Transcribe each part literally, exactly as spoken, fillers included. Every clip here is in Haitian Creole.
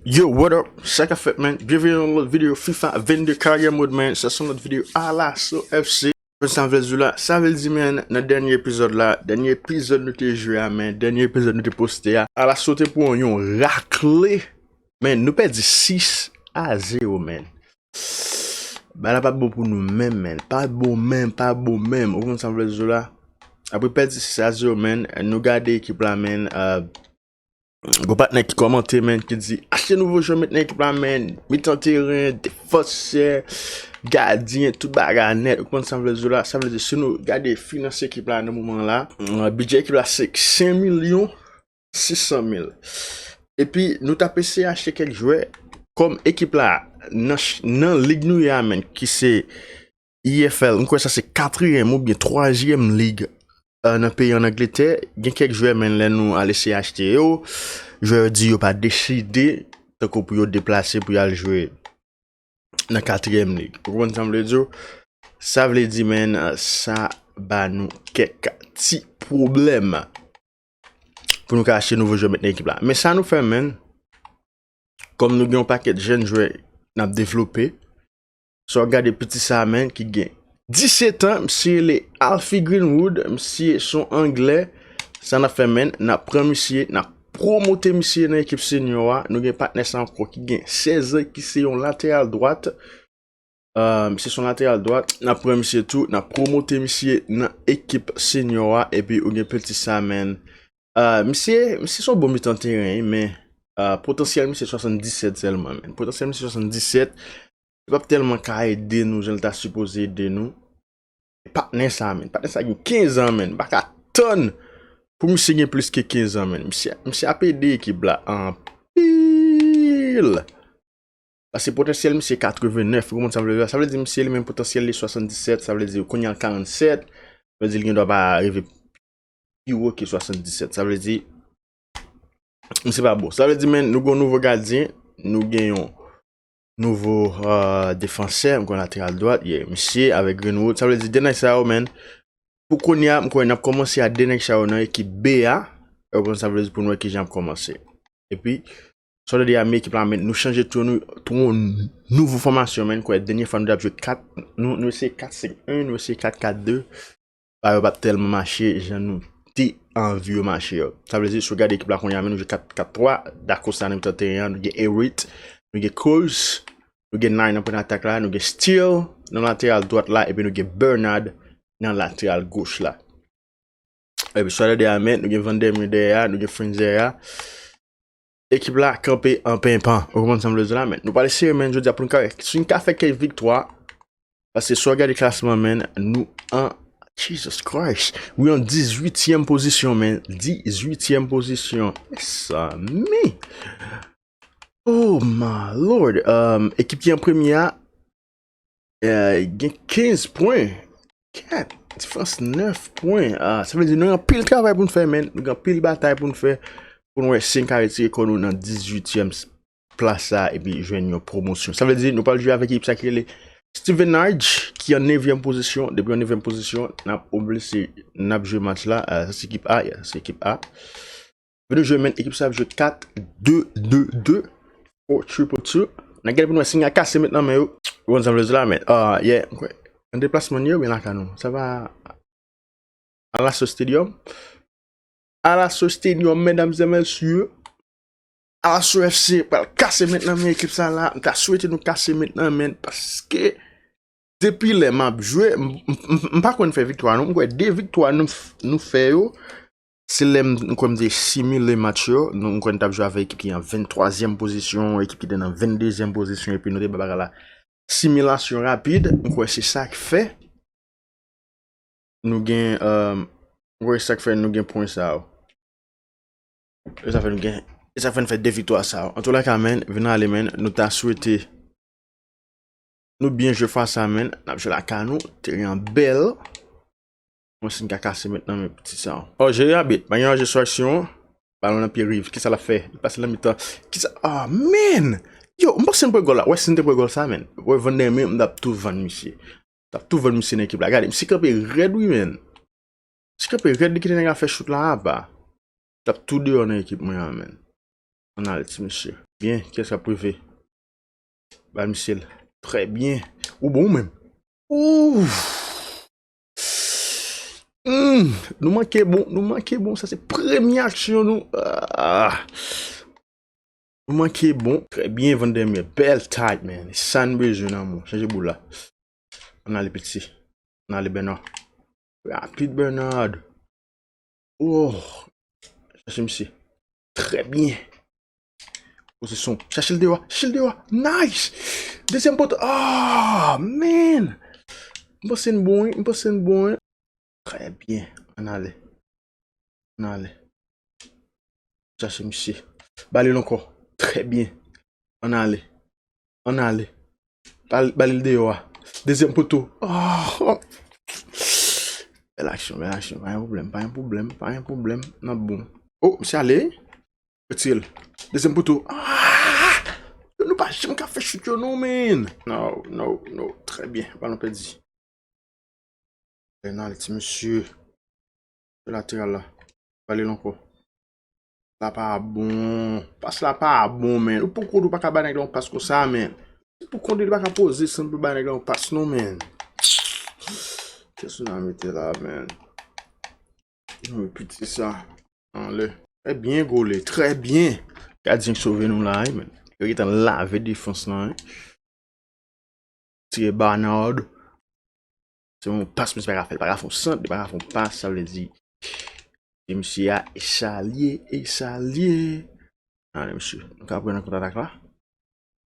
Yo, what up? Sa k ap fèt, man? Byenveni nan lòt videyo FIFA vennde Career Mode, man. Sa se yon lòt videyo Alaso F C. Konn sa m vle di w la, sa vle di, man, nan dènye epizòd la, dènye epizòd nou te jwe a, man, dènye epizòd nou te poste a, Alaso te pran yon rakle, man, nou pèdi sis a zewo, man. Bagay la pa t bon pou nou menm, man. Pa t bon menm, pa t bon menm. Ou konn sa m vle di w la? Apre pèdi sis a zewo, man, nou gade ekip la, man. Euh, gon patnè ki kòmante, man, ki di, achte nouvo jwè, met nan ekip la, man. Mitan teren, defansè, gadyen, tout bagay nèt. Ou konn sa m vle di w la? Sa vle di, si nou gade finans ekip la nan moman la, euh, bidjè ekip la se senk milyon sis san mil. Epi, nou t ap eseye achte kèk jwè kòm ekip la nan, ch- nan lig nou ye a, man, ki se E F L. M kwè sa se katriyèm oubyen twazyèm lig, euh, nan peyi ann Angletè. Gen kèk jwè, man, lè nou al eseye achte yo, jwè yo di yo pa deside, tankou pou yo deplase pou y al jwe nan katriyèm lig. Ou konprann sa m vle di w? Sa vle di, man, sa ba nou kèk ti pwoblèm pou nou ka achte nouvo jwè met nan ekip la. Men sa nou fè, man, kòm nou gen yon pakèt jèn jwè n ap devlope, sa w gade piti sa, man, ki gen disèt an, misye rele Alfie Greenwood, misye se yon Anglè. Sa n ap fè, man, n ap pran misye, n ap pwomote misye nan ekip senior a. Nou gen patnè sa ankò ki gen sèz an, ki se yon lateral dwat. Euh, misye se yon lateral dwat. N ap pran misye tou, n ap pwomote misye nan ekip senior a. Epi ou gen piti sa, man. Euh, misye, misye se yon bon mitan teren, wi, men, euh, potansyèl misye swasanndiset sèlman, man. Potansyèl misye swasanndiset, li p ap tèlman ka ede nou jan l ta sipoze ede nou. Patnè sa, man. Patnè sa gen kenz an, man. M pa ka tann pou misye gen plis ke kenz an, man. Misye, misye ap ede ekip la anpil. Paske potansyèl misye katrevennnèf, ou konprann sa m vle di? Sa vle di misye li menm potansyèl li swasanndiset, sa vle di kounye a l karannsèt, sa vle di li gen dwa pa rive pi wo ke swasanndiset. Sa vle di misye pa bon. Sa vle di, man, nou gen yon nouvo gadyen, nou gen yon nouvo, euh, defansè, m kwè lateral dwat, yeah, misye avèk Greenwood. Sa vle di de nèg sa yo, man, pou kounye a, m kwè n ap kòmanse a de nèg sa yo nan ekip B a. Ou konn sa vle di pou nou wè kijan ap kòmanse. Epi, sa w tande a, men ekip la, men nou chanje tou, nou tou yon nouvo fòmasyon, man. Kwè dènye fwa nou t ap jwe kat, nou, nou eseye kat senk en, nou eseye kat kat de. Bagay yo pa t tèlman mache jan nou te anvi yo mache yo. Sa vle di, si w gade ekip la kounye a, men nou jwe kat kat twa, Dacosta nan mitan teren an, nou gen Hewitt, nou gen Kroos, nou gen Nye nan pwen atak la, nou gen Steele nan lateral dwat la, epi nou gen Bernard nan lateral goch la. Epi swa dèyè a, men nou gen Van der Meer dèyè a, nou gen Frans dèyè a. Ekip la kanpe an penpan. Ou konprann sa m vle di la, men nou pral eseye, men jodi a pou nou ka wè si n ka fè kèk viktwa. Paske si w gade klasman, men nou an, Jesus Christ, wi, an dizuityèm pozisyon, men dizuityèm pozisyon. Mezanmi. Oh my Lord. Um, ekip ki an premye a, euh, gen kenz pwen. Kat, diferans nèf pwen. Ah, sa vle di nou gen anpil travay pou n fè, men. Nou gen anpil batay pou n fè. Pou n wè si n ka retire kò nou nan dizuityèm s- plas sa epi jwenn yon pwomosyon. Sa vle di nou pral jwe avèk ekip sa ki rele Stevenage, ki an nevyèm pozisyon. Depi an nevyèm pozisyon, n ap oblije, n ap jwe match la. Ah, sa se ekip A, yeah, sa se ekip A. Vin nou jwe, men, ekip sa ap jwe kat de de de, four triple two. N a gade pou nou wè si n ka kase met nan men yo. Ou konn sa m vle di la, men. Ah, yeah, m kwè. An deplasman n ye oubyen lakay nou? Sa va Alaso Stadium. Alaso Stadium, medam e mesye. Alaso F C pral kase met nan men ekip sa la. M ta swete nou kase met nan men paske depi lè m ap jwe, m, m, m, m pa konn fè viktwa non. M kwè de viktwa nou, f- nou fè yo. Se lè m, m kwè m te simile match yo. Nou, m kwè n t ap jwe avèk ekip ki an venntwazyèm pozisyon, ekip ki te nan venndezyèm pozisyon, epi nou te bay bagay la similasyon rapid. M kwè se sa k fè nou gen, euh, m kwè se sa k fè nou gen pwen sa yo. E sa fè nou gen, e sa fè n fè de viktwa sa yo. Antoulèka, men, vin ale, men, nou ta swete nou byen jwe fwa sa, men. N ap jwe lakay nou, teren an bèl. Mwen si n ka kase met nan men piti sa yo. Oh, jere abit, pa gen anje sou aksyon. Balon nan pye Riv. Kisa l ap fè? Li pase nan mitan. Kisa? Ah, man! Yo, m panse n pran gòl la. Wè, si n te pran gòl sa, men. Wè, Van der Meer, m t ap tou vann misye. M t ap tou vann misye nan ekip la. Gade, misye kanpe rèd, wi, men. Misye kanpe rèd, li kite nèg la fè chout la apa. M t ap tou deyò nan ekip mwen an, men. Ann ale, ti mesye. Byen, kiyès k ap rive? Ba misye l. Trè byen. Ou bon ou menm? Ouf! Hmm, nou manke bon, nou manke bon. Sa se premye aksyon nou. Ah. Nou manke bon. Trè byen, Vandermeer. Bèl tayt, man. E sa n bezwen nan men w. Chanje boul la. Ann ale, piti. Ann ale, Bernard. Rapid, Bernard. Oh. Chache misye. Trè byen. Pozisyon. Chache l deyò a. Chache l deyò a. Nice! Dezyèm poto. Ah, man! M panse n bon, wi. M panse n bon, wi. Trè byen. Ann ale. Ann ale. Chache misye. Ba li l ankò. Trè byen. Ann ale. Ann ale. Ba l, ba li l deyò a. Dezyèm poto. Oh! Bèl aksyon, bèl aksyon. Pa gen pwoblèm, pa gen pwoblèm, pa gen pwoblèm. N ap bon. Oh, misye ale. Retire l. Dezyèm poto. Ah! Nou pa janm ka fè chout yo non, man. No, no, no. Trè byen. Balon pèdi. Ann ale, ti mesye. Sou lateral la. Ba li l ankò. La pa bon. Pas la pa bon, man. Ou poko di w pa ka bay nèg la yon pas konsa, man. Ou poko di li pa ka poze san pou bay nèg la yon pas non, man. Kiyès nou mete la, man? Nou piti sa. Anlè. Trè byen gole, trè byen. Gadyen k sove nou la, wi, man. Yo gentan lave defans lan, wi. Tire Bernard. Se yon pas, misye pa ka fè l, pa ka fè yon sant, li pa ka fè yon pas, sa vle di. E misye a, e sa l ye, e sa l ye. Ale, misye, nou ka pran nan kontratak la.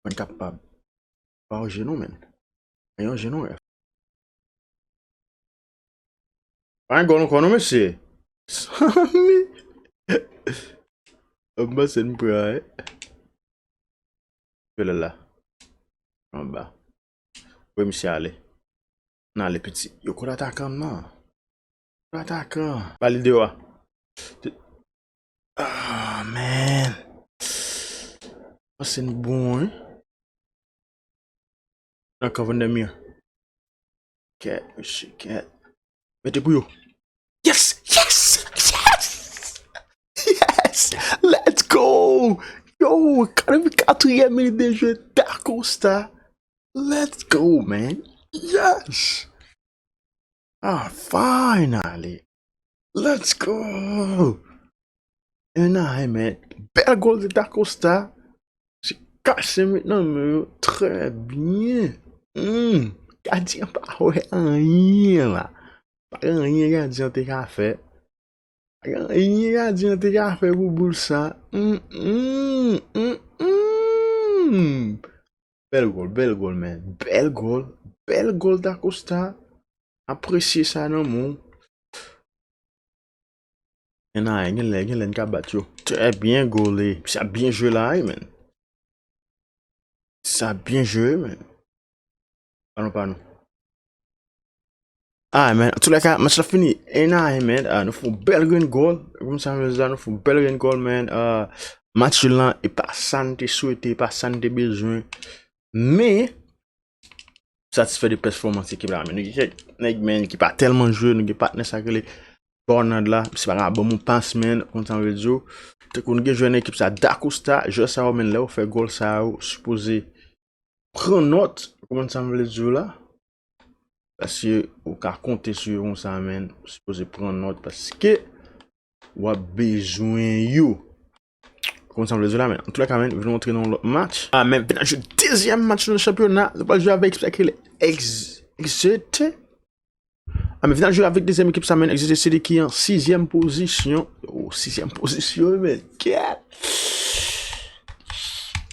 Mwen kapab. Pa yon je non, man. Pa yon je non, ref. Pa gen gòl ankò non, mesye. Zanmi. M panse n pran, wi. Fè lè la. Anba. Voye misye ale. N ale, piti. Yo, kontratakan nan. Kontratakan. Ba li deyò a. Ah, man. Panse n bon, wi. Nan kan Vandermeer. Kèt, mesye, kèt. Mete pou yo. Yes! Yes! Yes! Yes! Let's go! Yo, katriyèm minit de jeu, Da Costa. Let's go, man. Yes! Ah, finally. Let's go! Ann ale, man. Bèl gòl de Da Costa. Se kase met nan men yo. Trè byen. Hmm. Gadyen an pa wè anyen la. Pa gen anyen gadyen an te ka fè. Pa gen anyen gadyen an te ka fè pou boul sa. Hmm, hmm, hmm, hmm. Bèl gòl, bèl gòl, man. Bèl gòl. Bèl gòl Da Costa. Apresye sa nan men w. Ann ale, gen lè, gen lè n ka bat yo. Trè byen gole. Sa byen jwe la, wi, man. Sa byen jwe, man. Balon pa nou. Ah, man. Antoulèka, match la fini. Ann ale, man. Ah, nou fè yon bèl grenn gòl. Kòm sa, nou fè yon bèl grenn gòl, man. Ah, match lan, e pa sa n te swete, e pa sa n te bezwen. Men, satisfè de pèfòmans ekip la, men nou gen kèk nèg, men, ki pa tèlman jwe, nou gen patnè sa k rele Bernard la, misye pa ka ban m yon pas, men, konn sa m vle di w. Tankou nou gen jwè nan ekip sa, Da Costa, jwè sa yo, men, lè yo fè gòl sa yo, sipoze pran nòt, konprann sa m vle di w la. Paske ou ka konte sou yo konsa, men, ou sipoze pran nòt, paske w ap bezwen yo. Konn sa m vle di w la, men. Antoulèka, men, vin montre nou lòt match. Ah, men, vin al jwe dezyèm match nan chanpyona. Nou pral jwe avèk ekip sa ki rele Ex-, Exeter. Ah, men, vin al jwe avèk dezyèm ekip sa, men. Exeter City ki an sizyèm pozisyon. Oh, sizyèm pozisyon, men. Kèt!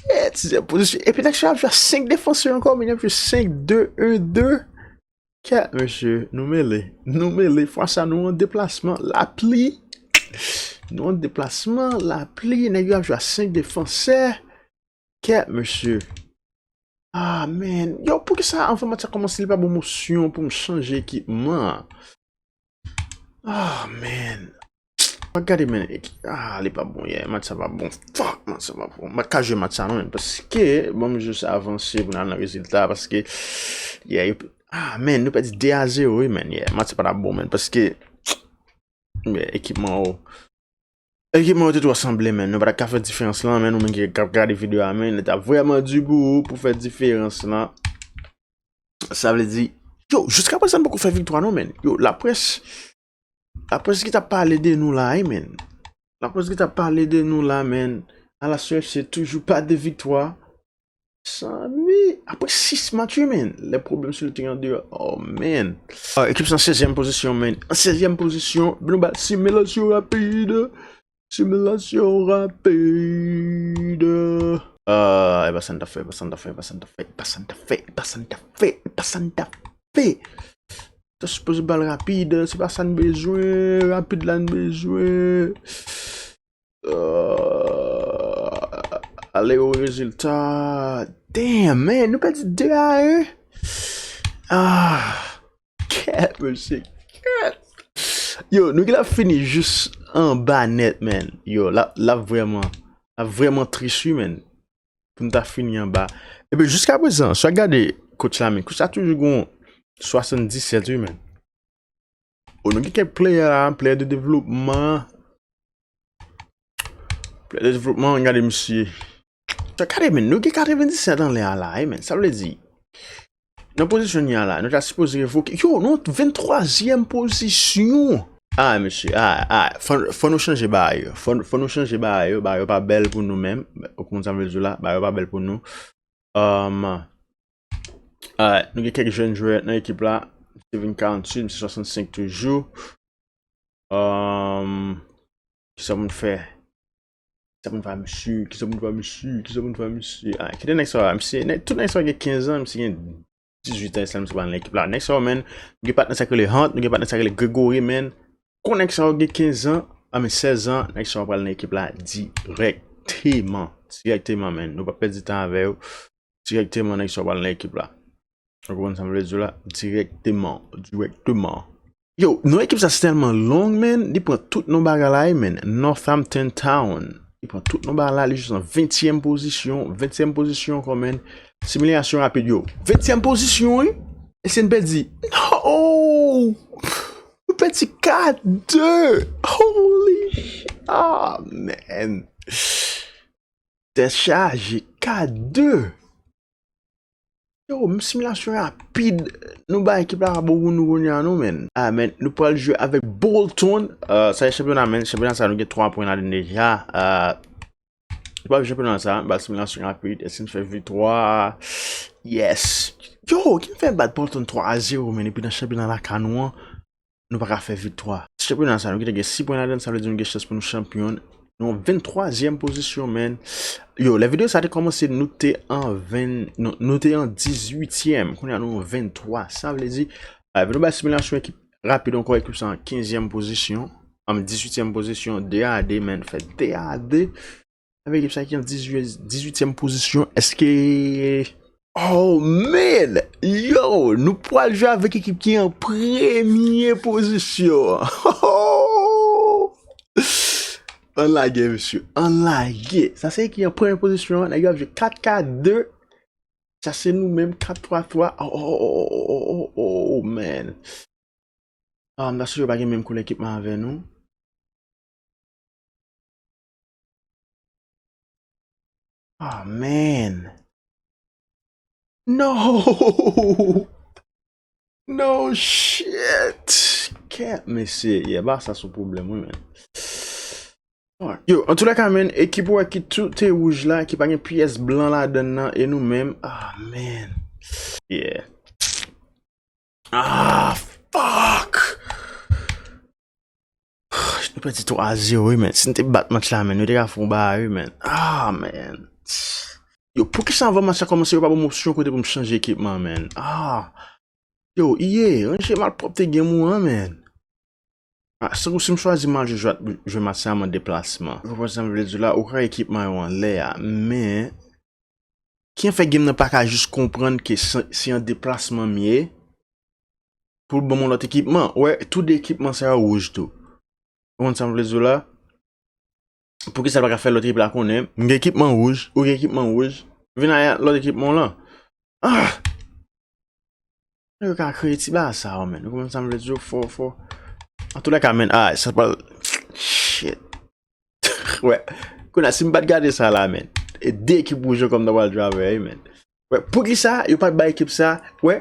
Kèt, sizyèm pozisyon. Epi, nèg sa ap jwe a senk defansè ankò, men y ap jwe senk de en de. Kèt, mesye, nou mele. Nou mele. Fwa sa, nou an deplasman. Lapli. Nou an deplasman. Lapli. Nèg yo ap jwe a senk defansè. Kèt, mesye. Ah, man. Yo, poukisa anvan match sa kòmanse, li pa ban m opsyon pou m chanje ekipman? Ah, man. Pa gade, man. Ah, li pa bon, yeah. Match sa pa bon. Fuck, match sa pa bon. M pa ka jwe match sa, non, man. Paske, ban m jis avanse pou n al nan rezilta. Paske, yeah, yo, ah, man, nou pèdi de a zewo, wi, man. Yeah, match sa pa t ap bon, man. Paske, yeah, ekipman, oh. Ekipman yo te twò sanble, men. Nou pa t ap ka fè diferans lan, men. Ou menm ki ap gade videyo a, men. Li t ap vrèman di pou ou pou fè diferans lan. Sa vle di, yo, jiska prezan, n poko fè viktwa, non, men. Yo, laprès, laprès ki t ap pale de nou la, wi, men. Laprès ki t ap pale de nou la, men. Alaswè, se toujou pa de viktwa. Sami, apre sis match, wi, men. Les problèmes sur le terrain de, oh, man. Ah, ekip sa an sèzyèm pozisyon, men. An sèzyèm pozisyon, nou ba simulasyon rapid. Simulasyon rapid. Ah, e pa sa n t ap fè, e pa sa n t ap fè, e pa sa n t ap fè, e pa sa n t ap fè, e pa sa n t ap fè, e pa sa n t ap fè. Sa sipoze bal rapid, se pa sa n bezwen, rapid la n bezwen. Euh, ale o rezilta. Damn, man, nou pèdi de a en. Ah, kèt, mesye, kèt. Yo, nou genlè ap fini jis anba nèt, man. Yo, l ap, l ap vrèman, l ap vrèman tris, wi, man. Pou n ta fini anba. Epi jiska prezan, si w gade coach la, men, coach la toujou gon swasanndisèt, wi, men. O, nou gen kèk player la, player de devlopman. Player de devlopman, gade misye. Sa gade, men, nou gen katrevenndisèt anlè a la, wi, men. Sa vle di, nan pozisyon n ye a la, nou ta sipoze revoke. Yo, nou venntwazyèm pozisyon. Ah, mesye, ah, ah, fò, fò nou chanje bagay yo. Fò, fò nou chanje bagay yo. Bagay yo pa bèl pou nou menm. Ou konprann sa m vle di w la? Bagay yo pa bèl pou nou. Um, alright, nou gen kèk jèn jwè nan ekip la. Steven Quarante-Six, misye swasannsenk toujou. Um, kisa pou n fè? Kisa pou n fè a misye? Kisa pou n fè a misye? Kisa pou n fè a misye? Ah, kite nèg sa a. Misye, nèg, tout nèg sa a gen kenz an, misye gen dizuit an, e sèl misye pral nan ekip la. Nèg sa yo, man, nou gen patnè sa ki rele Hunt, nou gen patnè sa ki rele Gregory, man. Kon nèg sa yo gen kenz an, I mean, sèz an, nèg sa yo pral nan ekip la dirèkteman. Dirèkteman, man. Nou p ap pèdi tan avè yo. Dirèkteman, nèg sa yo pral nan ekip la. Ou konprann sa m vle di w la? Dirèkteman. Dirèkteman. Yo, non ekip sa se tèlman long, man. Li pran tout non bagay la, wi, man. Northampton Town. Li pran tout non bagay la, li jis an ventyèm pozisyon. Ventyèm pozisyon ankò, man. Simulasyon rapid, yo. Ventyèm pozisyon, wi. E se n pèdi. No! Nou pèdi kat de. Holy sh-, ah, man. Tèt chaje, kat de. Yo, m simulasyon rapid. Nou bay ekip la abo pou nou kounye a, non, man. Ah, man, nou pral jwe avèk Bolton. Euh, sa se chanpyona, man. Chanpyona sa, nou gen twa pwen ladan deja. Euh, nou pral jwe chanpyona sa, bay simulasyon rapid. Èske n fè viktwa? Yes. Yo, ki n fè bat Bolton twa a zewo, man, epi nan chanpyona lakay nou an, nou pa ka fè viktwa. Chanpyona sa, nou gentan gen sis pwen ladan, sa vle di nou gen chans pou nou chanpyon. Nou an venntwazyèm pozisyon, man. Yo, lè videyo sa te kòmanse, nou te an ven, nou, nou te an dizuityèm. Kounye a nou an venntwa. Sa vle di, ah, nou bay simulasyon ekip rapid ankò, ekip sa an kenzyèm pozisyon. An dizuityèm pozisyon, de a de, man. Fè de a de. Avèk ekip sa ki an dizuit, dizuityèm pozisyon, èske, oh, man! Yo, nou pral jwe avèk ekip ki an premye pozisyon. Ann lage, mesye. Ann lage. Sa se ki an premye pozisyon an. Nèg yo ap jwe kat kat de. Sa se nou menm, kat twa twa. Oh, oh, oh, oh, oh, oh, oh, man. Ah, m ta swete yo pa gen menm koulè ekipman avè nou. Ah, man. No! No shit! Kèt, mesye. Yeah, Barça sou pwoblèm, wi, man. Alright. Yo, antoulèka, man, ekip ou wè ki tout te wouj la, ki pa gen pyès blan ladan l nan, e nou menm. Ah, man. Yeah. Ah, fuck! Nou pèdi twa a zewo, wi, man. Si n te bat match la, man, nou te ka fè yon bagay, wi, man. Ah, man. Yo, poukisa anvan match la kòmanse, yo pa ban m opsyon kote pou m chanje ekipman, man? Ah. Yo, iye, ranje malpwòpte game ou an, man. Ah, se tankou si m chwazi m al jwe, jwe, jwe match sa, m an deplasman. Ou konprann sa m vle di w la, ou ka ekipman yo anlè a, men, ki an fè game nan pa ka jis konprann ke se, se an deplasman m ye, pou l ban m yon lòt ekipman. Ou wè, tou de ekipman sa yo wouj tou. Ou konprann sa m vle di w la? Poukisa l pa ka fè lòt ekip la konnen? M gen ekipman wouj, ou gen ekipman wouj. Vin a lòt ekipman w lan. Ah! Yo ka kreye ti bagay sa yo, man. Ou konprann sa m vle di w? Fò, fò. Antoulèka, man, ah, sa pral, shit. Wè. Kounye a, si m pa t gade sa la, men. E de ekip wouj ankò m ta pral jwe avè yo, men. Wè, poukisa yo pa t bay ekip sa? Wè,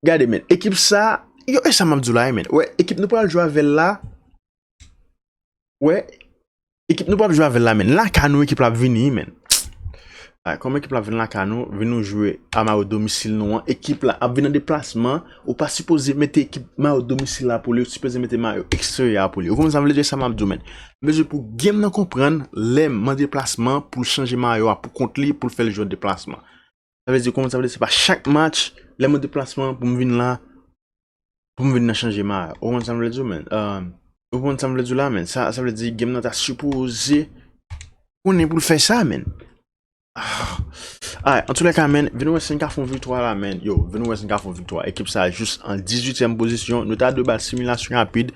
gade, men. Ekip sa, yo, e sa m ap di w la, men. Wè, ekip nou pral jwe avè l la. Wè, ekip nou p ap jwe avè l la, men. Lakay nou, ekip la ap vini, men. Ay, kòman ekip la ap vin lakay nou? Vin nou jwe a mayo domisil nou an. Ekip la ap vin an deplasman. Ou pa sipoze mete ekip mayo domisil la pou li. Ou sipoze mete mayo eksteryè a pou li. Ou konprann sa m vle di? Sa m ap di w, men. M bezwen pou game nan konprann lè m an deplasman pou l chanje mayo a pou kont li, pou l fè l jwe an deplasman. Sa vle di, kòman sa vle di, se pa chak match, lè m an deplasman pou m vin la, pou m vin nan chanje mayo. Ou konprann sa m vle di w, men? Ou konprann sa m vle di w la, men? Sa, sa vle di, game nan ta sipoze konnen pou l fè sa, men. Ah. Alright, antoulèka, men, vin wè si n ka fè yon viktwa la, men. Yo, vin wè si n ka fè yon viktwa. Ekip sa a jis an dizuityèm pozisyon. Nou ta dwe ba l similasyon rapid.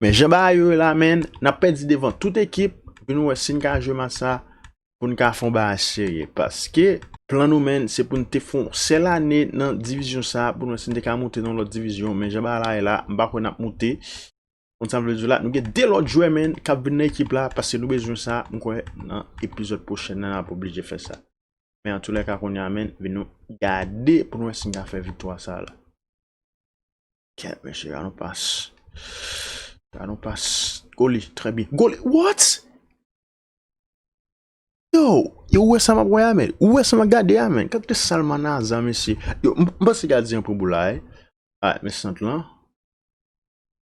Men jan bagay yo ye la, men, n ap pèdi devan tout ekip. Vin wè si n ka jwe match sa pou n ka fè yon bagay serye. Paske plan nou, men, se pou n te fè yon sèl ane nan divizyon sa a, pou n wè si n te ka moute nan yon lòt divizyon. Men jan bagay la ye la, m pa kwè n ap moute. Konn sa m vle di w la, nou gen de lòt jwè, men, k ap vin nan ekip la, paske nou bezwen sa, m kwè, nan epizòd pwochèn nan, n ap oblije fè sa. Men antoulèka, kounye a, men, vin nou gade pou n wè si n ka fè viktwa sa a la. Kèt, mesye, gade yon pas. Gade yon pas. Goli, trè byen. Goli, what? Yo, yo, ou wè sa m ap wè a, men? Ou wè sa m ap gade a, men? Gade salmanaza, mesye. Yo, m, m panse gadyen an pran boul la, wi. Alright, men sant lan.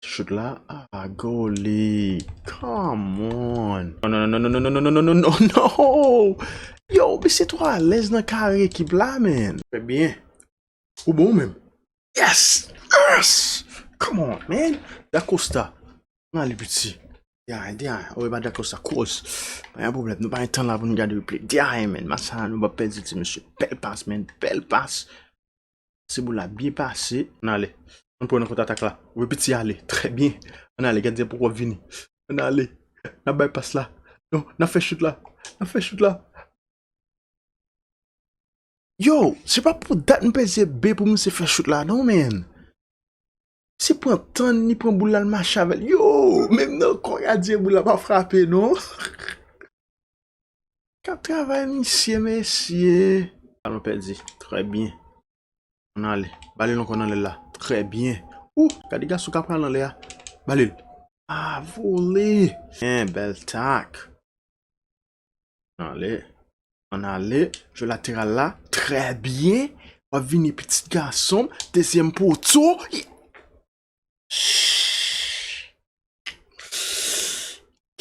Shoot la. Ah, goli. Come on. Non, non, non, non, non, non, non, non, non, non, non, non. Yo, misye twò alèz nan kare ekip la, men. Trè byen. Ou bon, ou menm? Yes! Yes! Come on, man! Da Costa. Ann ale, piti. Dyaye, dyaye. Oye, ba Da Costa. Cross. Pa gen pwoblèm. Nou pa gen tan la pou nou gade replay. Dyaye, man. Match sa, nou p ap pèdi, ti mesye. Bèl pas, man. Bèl pas. Se boul la byen pase. Ann ale. Ann pran nan kontratak la. Oye, piti, ale. Trè byen. Ann ale. Gadyen poko ap vini. Ann ale. N ap bay pas la. Non, n ap fè shoot la. N ap fè shoot la. Yo, se pa pou dat m peze B pou misye fè shoot la, non, man. Misye pran tan, li pran boul la, l mache avè l. Yo, menm nan kò gadyen boul la pa frape, non. K ap travay, misye, mesye. Balon pèdi. Trè byen. Ann ale. Ba li l ankò nan lè l la. Trè byen. Ou, gade gason k ap pral nan lè a. Ba li l. Ah, vole. Byen, bèl tak. Ann ale. Ann ale. Jwe lateral la. Trè byen. W ap vini, pitit gason m. Dezyèm poto.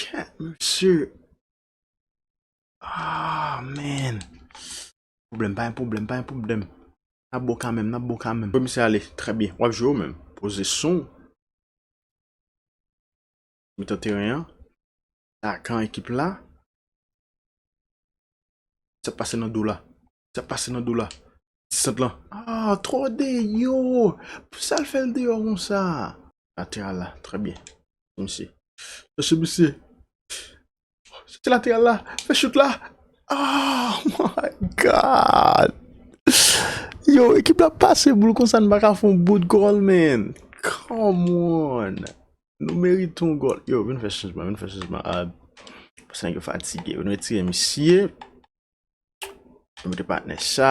Kèt, mesye. Ah, man. Pwoblèm, pa gen pwoblèm, pa gen pwoblèm. N ap bon kanmenm, n ap bon kanmenm. Misye ale, trè byen. W ap jwe ou menm. Poze son. Mitan teren an. Atakan ekip la. Sa pase nan do la. Sa pase nan do la. Ti sant lan. Ah, twò deyò. Pou sa l fè l deyò konsa? Lateral la. Trè byen. Misye. Chèche misye. Soti lateral la. Fè shoot la. Oh my God. Yo, ekip la pase boul konsa, n pa ka fè yon bout gòl, man. Come on. Nou merite yon gòl. Yo, vin fè chanjman, vin fè chanjman. Ah, paske nèg yo fatige. Vin retire misye. Nou mete patnè sa.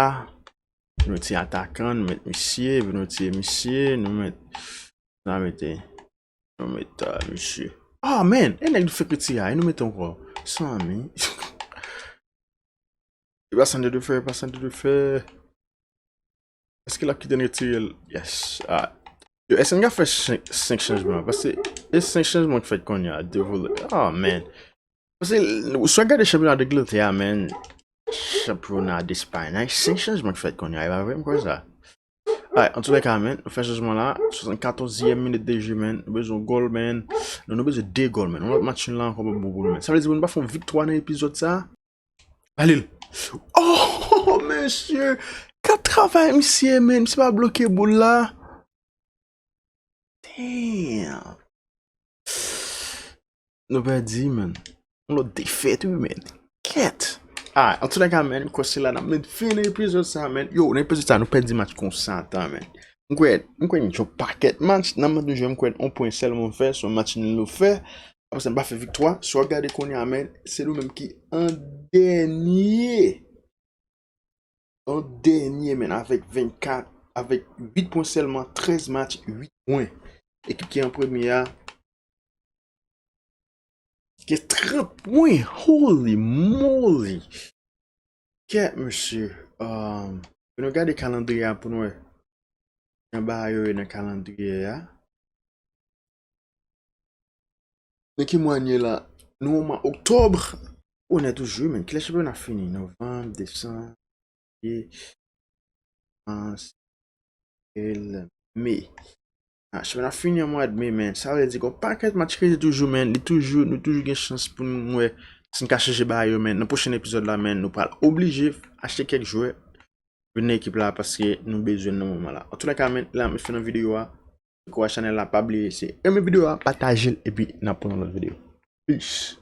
Nou retire atakan, nou met misye, nou retire misye, nou met, nou mete, nou met, ah, misye. Ah, man, e nèg nou fèk retire a, e nou mete ankò. Sanmi. E pa sante de fè, e pa sante de fè. Èske l ap kite n retire l? Yes. Ah. Yo, èske n ka fè senk, senk chanjman? Paske e senk chanjman k fèt kounye a, de volè. Ah, man. Paske, si w gade chanpyona Dangletè a, man, chanpyona Despay, nan senk chanjman k fèt kounye a, e pa vre, m kwè sa. Alright, antoulèka, man, nou fè chanjman la, swasannkatòzyèm minit de je, man, nou bezwen yon gòl, man. Non, nou bezwen de gòl, man. Yon lòt match nil la ankò pa bon pou nou, man. Sa vle di pou nou pa fè yon viktwa nan epizòd sa. Ba li l. Oh, mesye! Gad travay misye, man. Misye pa bloke boul la. Damn. Nou pèdi, man. Yon lòt defèt, wi, man. Kèt. Ah, antoulèka, man, m kwè se la n ap met fen nan epizòd sa, man. Yo, nan epizòd sa, nou pèdi match konsa tan, man. M kwè, m kwè n jwe pakèt match, nan mòd de jwè, m kwè yon pwen sèlman fè, se yon match nil nou fè. Apre sa, m pa fè viktwa. Si w ap gade kounye a, men, se nou menm ki an dènye. An dènye, men, avèk vennkat, avèk uit pwen sèlman, trèz match, uit pwen. Ekip ki an premye a, gen trant pwen. Holy moly! Kèt, mesye. Um, nou gade kalandriye a pou nou wè. Jan bagay yo ye nan kalandriye a. Nan ki mwa n ye la? Nou an mwa oktòb. Ou nè toujou, men. Kilè chanpyona fini? Novanm, desanm, janvye, mas, avril, me. Ah, chanpyona fini an mwa de me, men. Sa vle di gen yon pakèt match rete toujou, men. Li toujou, nou toujou gen chans pou nou wè si n ka chanje bagay yo, men. Nan pwochen epizòd la, men, nou pral oblije achte kèk jwè vin nan ekip la paske nou bezwen l nan moman la. Antoulèka, men, la, m fin nan videyo a. Ankouraje chanèl la, pa bliye, se renmen videyo a, pataje l, epi n ap pran yon lòt videyo. Peace.